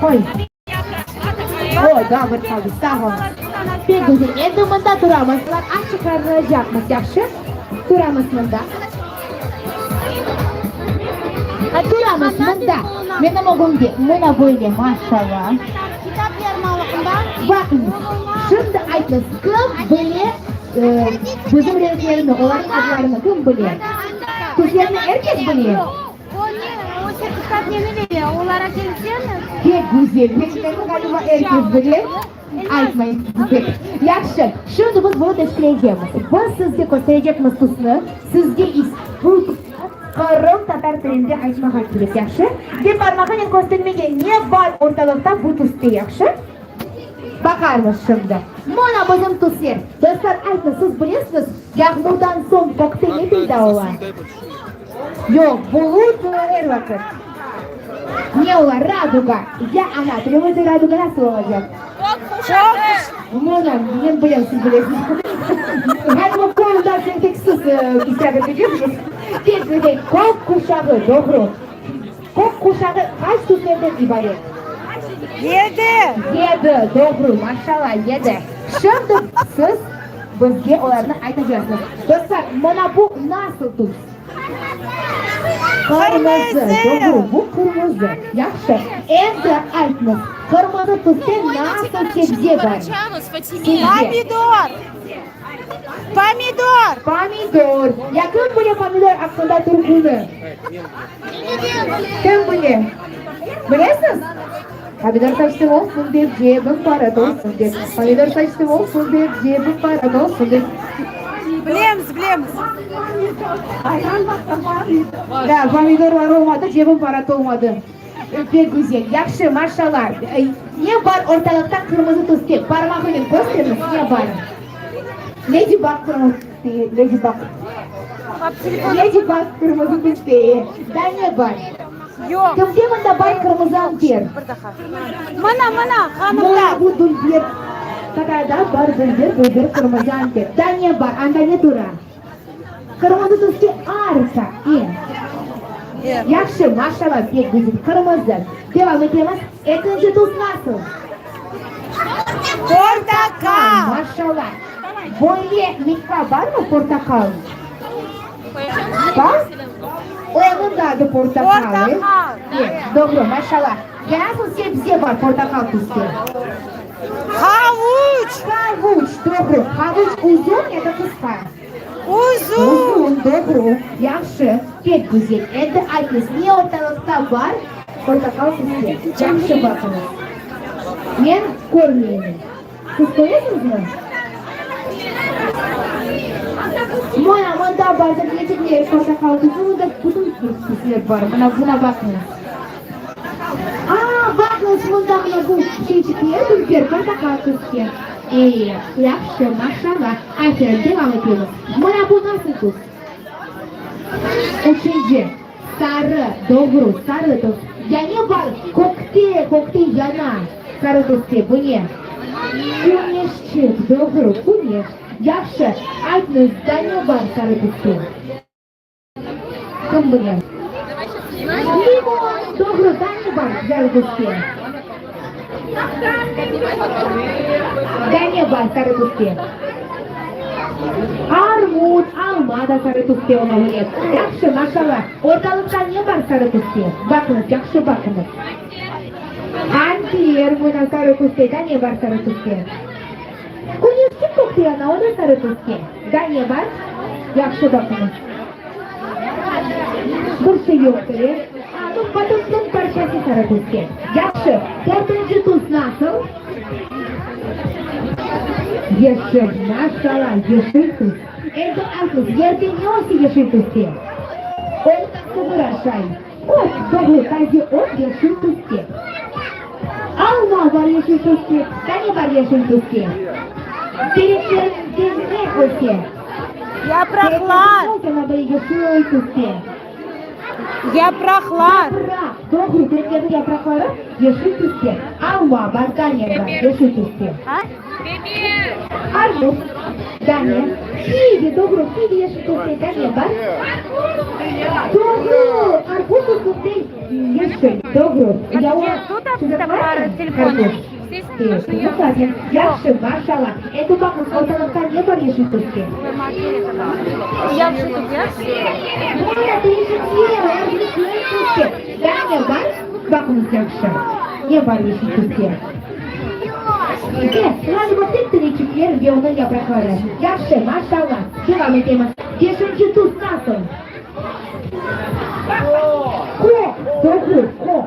Qoy. O, daa bir qaldı, sağ oluñız. Pek güzel. Endi mında turamız. Azçıq qararacaqmız, yahşı? Turamız mında. Turamız mında. Menim ögümde. Mına böyle, maşallah. Baqıñız, şimdi aytıñız, kim bile bizim renklerni, olarnıñ adlarını kim bile? Tüslerni er kes bile? Pek güzel, renklerni ğaliba er kes bile. Aytmayın pek. Yahşı, şimdi biz bunı teşkil etemiz. Biz sizge kösterecekmiz tüsni, sizge bu tüsni qırımtatar tilinde aytmağa kerek, yahşı? Ve parmağınen köstermege ne bar ortalıqta bu tüste, yahşı? Baqarmız şimdi. Mına bizim tüsler. Dostlar, aytıñız, siz bilesiñiz, yağmurdan soñ kökte ne peyda ola? Yoq, bulut er vaqıt. Ne ola? Raduga. Ya ana tilimizde raduga nasıl olacaq? Mına, men bilem, siz bilesiñiz. Ğaliba qolda sen tek siz iştirak eteceksiñiz. Pek güzel. Kök quşağı, doğru. Kök quşağı qaç tüslerden ibaret? Yedi. Yedi, doğru, maşallah, yedi. Şimdi siz bizge olarnı aytacaqsıñız. Dostlar, mına bu nasıl tüs? Qırmızı, doğru, bu qırmızı. Yahşı. Endi aytıñız, qırmızı tüste nasıl sebze bar? Sebze. Pomidor. Pomidor. Pomidor. Ya kim bile pomidor aqqında türküni? Kim bile? Bilesiz? Pomidor saçtım olsun dep, cebim para tolsun dep. Pomidor saçtım olsun dep, cebim para tolsun dep. Bilemiz, bilemiz. Da, pomidorlar olmadı, cebim para tolmadı. Pek güzel, yahşı, maşallah. Ne bar ortalıqta qırmızı tüste? Parmağınen kösteriñiz, ne bar? Ladybug qırmızı tüste, ladybug. Ladybug qırmızı tüste. Daa ne bar? Yoq. Kimde mında bar qırmızı anter? Mına, mına, hanımda. Mına bu dülber. Tatarda bar dülber, dülber qırmızı anter. Daa ne bar? Anda ne tura? Qırmızı tüste arka, e. Yahşı, maşallah, pek güzel, qırmızı. Devam etemiz. Ekinci tüs nasıl? Portaqal. Maşallah. Böyle meyva barmı, portaqal? Bar? Onıñ da adı portaqal, e? Portaqal. E, doğru, maşallah. Ya nasıl sebze bar portaqal tüste? Havuç. Havuç, doğru. Havuç uzun ya da qısqa? Uzun. Uzun, doğru. Yahşı, pek güzel. Endi aytıñız, ne ortalıqta bar portaqal tüste? Yahşı baqıñız. Men körmeyim. Siz köresiñizmi? Mına, mında bar bilecikler, portaqal tüsü, mında bütün tüsler bar. Mına, buna baqıñız. A, baqıñız, mında mına bu şeyçikler, dülber portaqal tüske. E, yahşı, maşallah. Aferin, devam etemiz. Mına bu nasıl tüs? Üçünci, sarı, doğru, sarı tüs. Ya ne bar kökte, kökte yana, sarı tüste, bu ne? Küneşçik, doğru, küneş. Yahşı, aytıñız, da ne bar sarı tüste? Kim bile? Limon! Doğru, daa ne bar sarı tüste? Daa ne bar sarı tüste? Armut, alma da sarı tüste ola bile. Yahşı, maşallah. Ortalıqta ne bar sarı tüste? Baqıñız, yahşı baqıñız. Anter, mına sarı tüste. Daa ne bar sarı tüste? Küneşçik kökte yana, o da sarı tüste. Daa ne bar? Yahşı baqıñız. Bir şey yoqtır, e? A, nu, batutnıñ parçası sarı tüste. Yahşı. Dörtünci tüs nasıl? Yeşil. Maşallah, yeşil tüs. Endi aytıñız, yerde ne öse yeşil tüste? Onı sığır aşay. Ot, doğru, taze ot yeşil tüste. Alma bar yeşil tüste, daa ne bar yeşil tüste? Tereklerinde ne öse? Yapraqlar. Tereklerinde ne öse yeşil tüste? Yapraqlar. Yapraq, doğru, tereklerniñ yapraqları yeşil tüste. Alma bar, daa ne bar yeşil tüste? Armut, daa ne? Kivi, doğru, kivi yeşil tüste, daa ne bar? Doğru, qarpuz tüste yeşil, doğru. Ya o qarpuz? Yahşı, maşallah. Endi baqıñız, ortalıqta ne bar yeşil tüste? Daa ne bar? Baqıñız yahşı. Ne bar yeşil tüste? E, ğaliba tek tereçikler ve onıñ yapraqları. Yahşı, maşallah. Devam etemiz. Beşinci tüs nasıl? Kök, doğru, kök.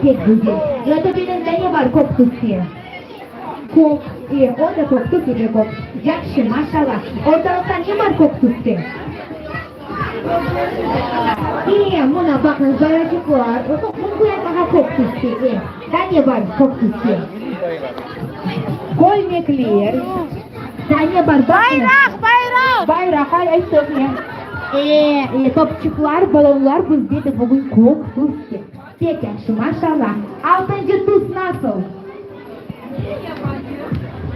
Pek güzel. Ya töpeniñde ne bar kök tüste? Kök, e, o da kök, tüsü de kök. Yahşı, maşallah. Ortalıqta ne bar kök tüste? E, mına baqıñız, bayraçıqlar. Mümkün aytmağa kök tüste, e. Daa ne bar kök tüste? Kölmekler. Daa ne bar? Baqıñız. Bayraq, bayraq! Bayraq, ay, ayttıq, e. E, e, topçıqlar, balonlar bizde de bugün kök tüste. Pek yahşı, maşallah. Altıncı tüs nasıl?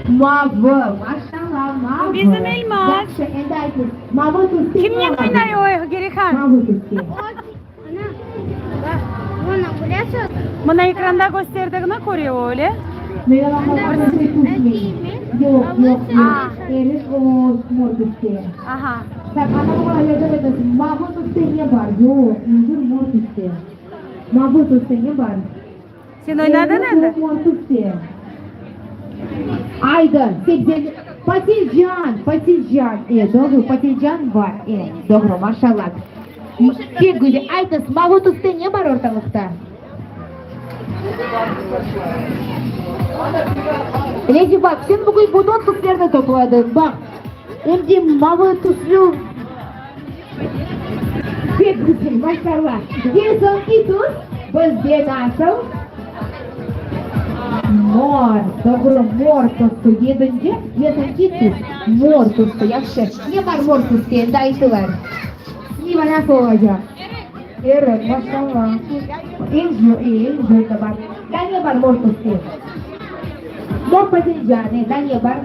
Mavı, maşallah, mavı. Bizim Elmaz. Yahşı, endi aytıñız, mavı tüste ne Kimnen olacaq? oynay o, Gerihan? Mavı tüste. Mına ekranda kösterdigini köre o, öyle? Yoq, yoq, yoq. Erik o mor tüste. Aha. Tak, anam yardım etiñiz. Mavı tüste ne bar? Yoq, incir mor tüste. Mavı tüste ne bar? Sen oynadıñ endi? Mor tüste. Aydı, sebzeli patilcan, patilcan. E, doğru, patilcan bar. E, doğru, maşallah. Pek güzel. Aytıñız, mavı tüste ne bar ortalıqta? Ledi bak, sen bugün bütün tüslerni topladıñ, baq. Em de mavı tüslü. Pek güzel, maşallah. Ve soñki tüs bizde nasıl? Mor, doğru, mor tüsü. Yedinci ve soñki tüs, mor tüsü. Yahşı. Ne bar mor tüste, endi aytılar. Sliva nasıl olacaq? Erik, maşallah. Incir, e, incir de bar. Daa ne bar mor tüste? Mor patincan, e, daa ne bar?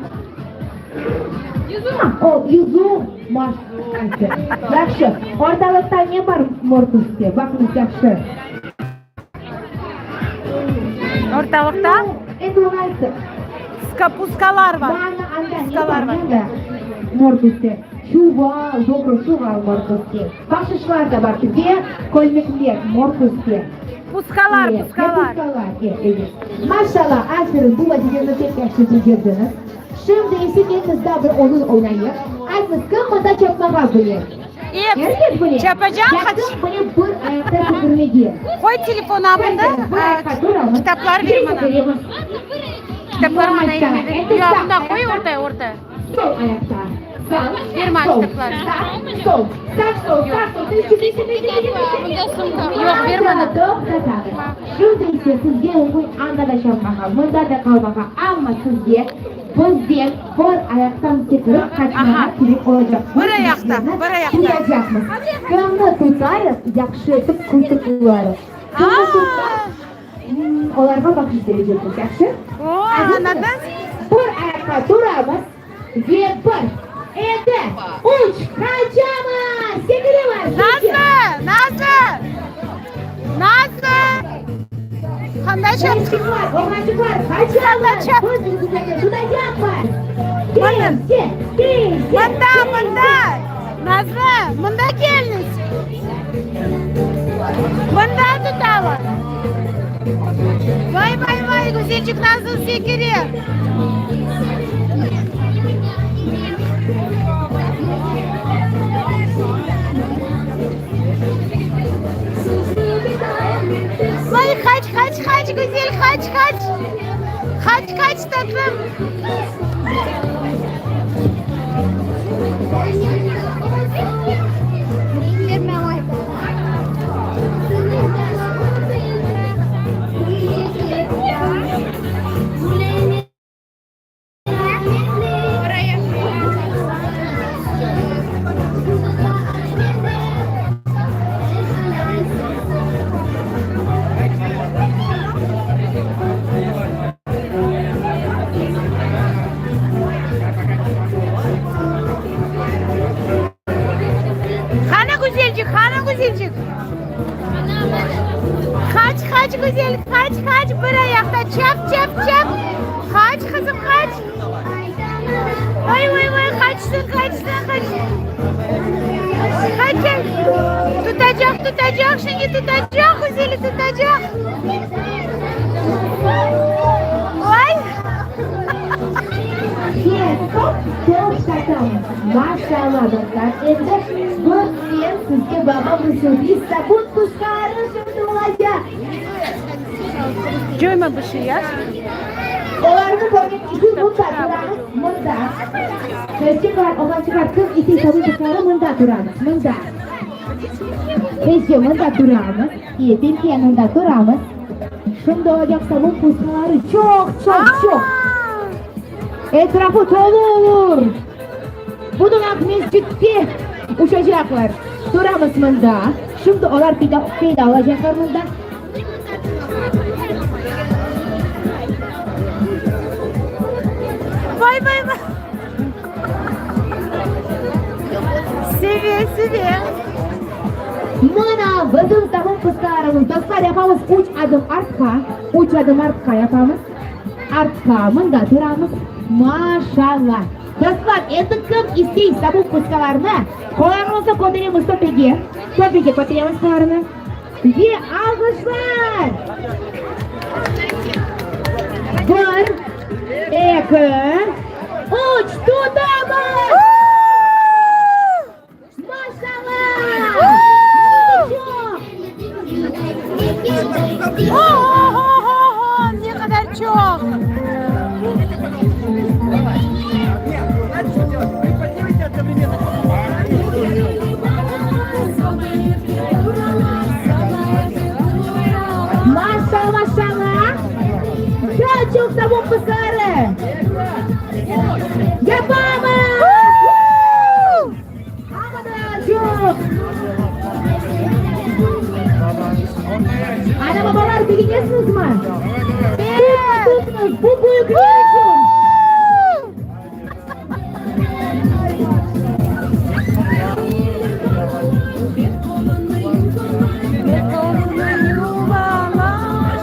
O, yüzüm, maşallah. Yahşı. Ortalıqta ne bar mor tüste? Baqıñız yahşı. Ortalıqta? Endi onı ayttıq. Puskalar bar. Mana anda ne Puskalar bar? bar. Mında mor tüste. Çuval, doğru, çuval mor tüste. Bahşışlar da bar ve kölmekler mor tüste. Puskalar, E, puskalar. Puskalar, e, evet. Maşallah, aferin, bu vazifeni pek yahşı becerdiñiz. Şimdi ise keliñiz daa bir oyun oynayıq. Aytıñız, kim mında çapmağa bile? E, Er kes bile. çapacağım, Ya qaç. kim bile bir ayaqta sekirmege? Qoy telefon mında, Bir ayaqqa turamız. kitaplar ber Bir mana. sekiremiz. Kitaplar mana Maşallah. elime ber. Endi Yoq, sağ mında qoy ayaqta. ortaya, ortaya. Sol ayaqta. Sağ, Ber maña sol, kitaplarnı. sağ, sol, sağ, sol, sağ, sol. Tüşti, tüşti, tüşti, tüşti, tüşti. Yoq, ber mana. Toqtatamiz. Şimdi ise sizge mümkün anda da çapmağa, mında da qalmağa, amma sizge bizden bir ayaqtan sekirip qaçmağa Aha. kerek olacaq. Bir ayaqta, bir ayaqta. Tutacaqmız. Kimni tutarıq, yahşı etip qultuqlarıq. Kimni tutsaq, olarğa bahşış berecekmiz, yahşı? O, anladın? Bir ayaqqa turamız ve bir, eki, üç, qaçamız! Sekiremiz! Nazlı, Nazlı! Nazlı! Qanday çap? Oğlançıqlar, oğlançıqlar, qaçamız! Çap. Biz sizlerni tutacaqmız! Mında. Tezce, tezce! Mında, mında! Nazlı, mında keliñiz! Mında tutalar. Vay, vay, vay, güzelçik nasıl sekire! Vay, qaç, qaç, qaç, güzel, qaç, qaç! Qaç, qaç, tatlım! Bir ayaqta çap, çap, çap. Qaç, qızım, qaç. Vay, vay, vay, qaçtı, qaçtı, qaçtı. Qaç, tutacaq, tutacaq, şimdi tutacaq, güzeli tutacaq. Vay! Toqtatamız. Maşallah, dostlar. Endi bir men sizge babam bir sürpriz sabun pısqarı şimdi olacaq. Coyma bir şey yaz. Olarnı körmek içün mında turamız, mında. Qızçıqlar, oğlançıqlar, kim istey sabun pısqarı, mında turamız, mında. Qızçı, mında turamız. Epimizge yanında turamız. Şimdi olacaq sabun pısqaları çoq, çoq, çoq. Etrafı tolu olur. Bütün Aqmescitke uçacaqlar. Turamız mında. Şimdi olar peyda, peyda olacaqlar mında. Vay, vay, vay. Seve, seve. Mına bizim sabun pısqalarımız. Dostlar, yapamız üç adım artqa. Üç adım artqa yapamız. Artqa, mında turamız. Maşallah. Dostlar, endi kim istey sabun pısqalarını, qollarımıznı köteremiz töpege. Töpege köteremiz qollarını. Ve alğışlar! Bir, eki, üç, tutamız! Maşallah! Çoq! Oho, ne qadar çoq. Знаете, что делать? Вы поднимете одновременно. Maşallah, maşallah! Çoq çoq sabun pısqaları! Yapamız! Amma da çoq! Ana babalar begenesiñizmi? Tutuñız, tutuñız, bu büyükler içün! Bir qolunı yuvalar.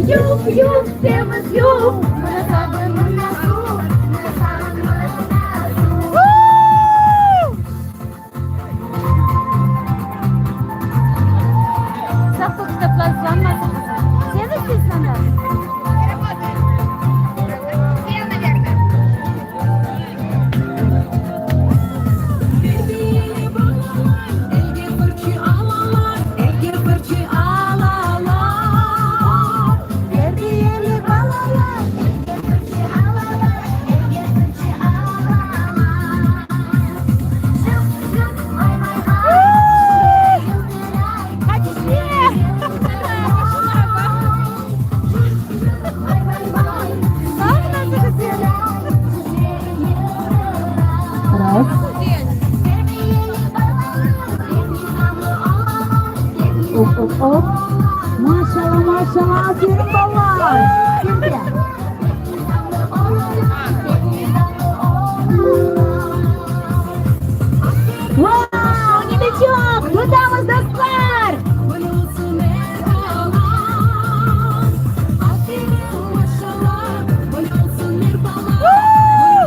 Yuv, yuv, temiz yuv! Mına sabun, mına suv, mına sabun, mına suv. Saqla kitaplar ıslanmasın qızım. Sen isteysiñ anda. Все, наверное. Terbiyeli balalar, elge fırçı alalar, elge fırçı alalar. Terbiyeli balalar, elge fırçı alalar, elge fırçı alalar. Şıp şıp, vay vay vay, yıldıray, Hatice. Şıp şıp, vay vay vay, Baq nasıl güzel. Раз. Terbiyeli balalar, pek nizamlı olalar, pek Оп, оп, оп. Maşallah, maşallah. Aferin balalar. Şimdi. nizamlı olalar, pek nizamlı olalar. Vau, ne de çoq! Tutamız dostlar! Böyle olsun er bala. Aferin maşallah, böyle olsun er bala.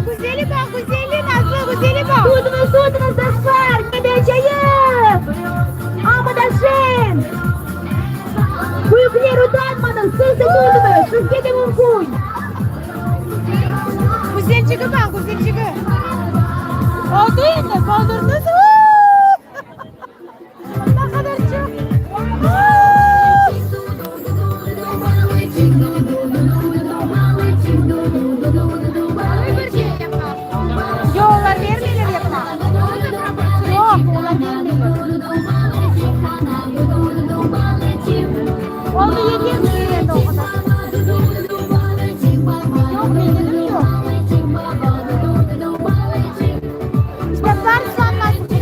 Güzeli baq, güzeli, Nazlı, güzeli baq. Tutuñız, tutuñız dostlar! Ne de acayip! Amma da şeñ! Büyükler utanmadı, siz de tutuñız, sizge de mümkün. Güzelçigi baq, güzelçigi. Oldu endi, boldurdıñız. Ne qadar çoq. Yoq, olar bermeyler yapma. Yoq, olar bermeyler. Oldı yeter endi o qadar. Yoq, men dedim yoq. Kitaplar ıslanmasın.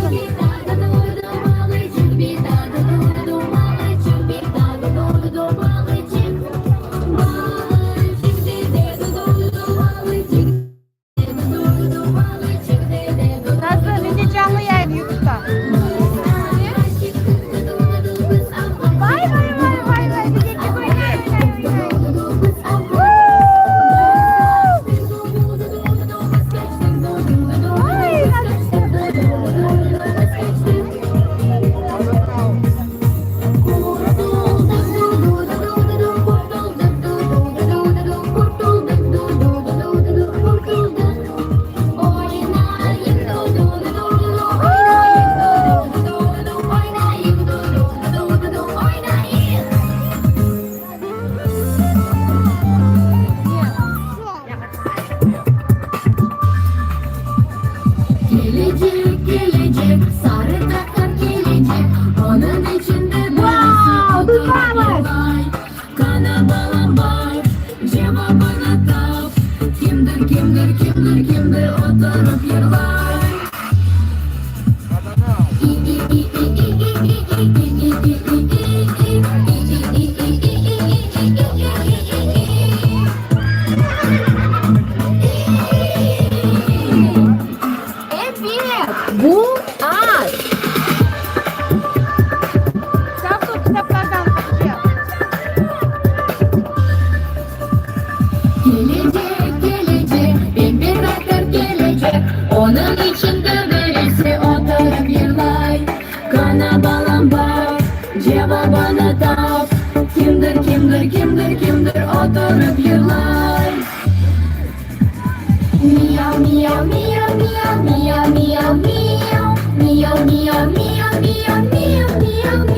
balam bar, cevabını tap. Kimdir, kimdir, kimdir, kimdir oturıp yırlay? Ebet, bu at. Sağ ol, kitaplardan Hatice. Kelecek, kelecek, imperator kelecek. Onıñ içinde birisi oturıp yırlay. Qana balam baq, cevabını tap. Kimdir, kimdir, kimdir, kimdir oturıp yırlay? Miyav, miyav, miyav, miyav, miyav, miyav, miyav, miyav, miyav, miyav, miyav, miyav, miyav.